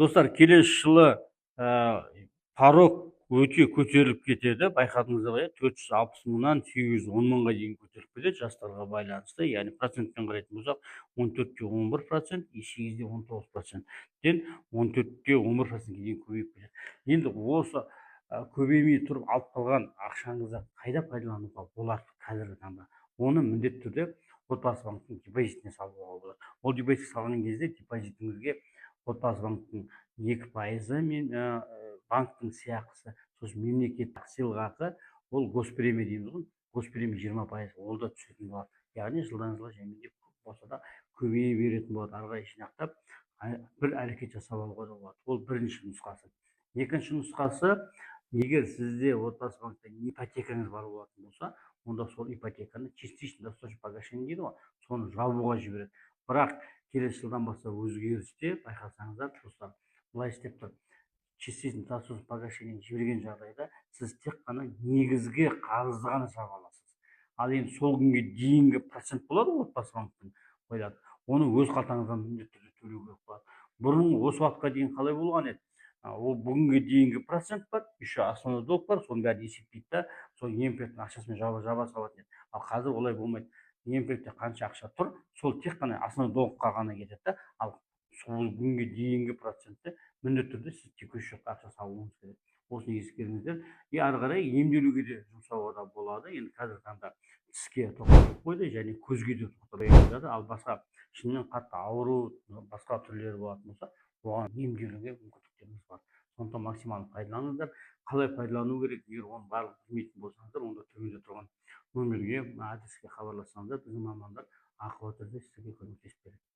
Достар, келесі жылы порог өте көтеріліп кетеді, байқадыңыздар ғой, иә? 460 мыңнан 810 мыңға дейін көтеріліп кетеді жастарға байланысты. Яғни процентпен қарайтын болсақ, 14,11% и 8,19%-тен 14,11%-ке дейін көбейіп кетеді. Енді осы көбеймей тұрып алып қалған ақшаңызды қайда пайдалануға болады қазіргі таңда? Оны міндетті түрде Отбасы банктің депозитіне салуға болады. Ол депозитке салған кезде депозитіңізге Отбасы банктің 2% мен банктің сыйақысы, сосын мемлекеттік сыйлықақы, ол госпремия дейміз ғой, госпремия 20%, ол да түсетін болады. Яғни жылдан жылға жаймендеп болса да көбейе беретін болады. Ары қарай жинақтап, бір әрекет жасап алуға да болады. Ол бірінші нұсқасы. Екінші нұсқасы: егер сізде Отбасы банкте ипотекаңыз бар болатын болса, онда сол ипотеканы частично досрочное погашение дейді ғой, соны жабуға жібереді. Бірақ келесі жылдан бастап өзгерісте, байқасаңыздар, достар, былай істеп тұр: частично досрочное погашение жіберген жағдайда сіз тек қана негізгі қарызды ғана жаба аласыз. Ал енді сол күнге дейінгі процент болады ғой, Отбасы банктің қойылады, оны өз қалтаңыздан міндетті түрде төлеу керек болады. Бұрын осы уақытқа дейін қалай болған еді? Ол бүгінге дейінгі процент бар, еще основной долг бар, соның бәрін есептейді да, сол ЕНПФ-тің ақшасымен жаба салатын еді. Ал қазір олай болмайды. ЕНПФ-те қанша ақша тұр, сол тек қана основной долг қа ғана кетеді да, ал сол күнге дейінгі процентті міндетті түрде сіз текущий счет қа ақша салуыңыз керек. Осыны ескеріңіздер. И ары қарай емделуге де жұмсауға да болады. Енді қазіргі таңда тіске тоқтатып қойды және көзге де тоқтатып жатыр. Ал басқа шынымен қатты ауру, басқа түрлері болатын болса, оған емделуге мүмкіндіктеріңіз бар. Сондықтан максимально пайдаланыңыздар. Қалай пайдалану керек? Егер оның барлығын білмейтін болсаңыздар, онда төменде тұрған номерге, адреске хабарлассаңыздар, біздің мамандар ақылы түрде сізге көмектесіп береді.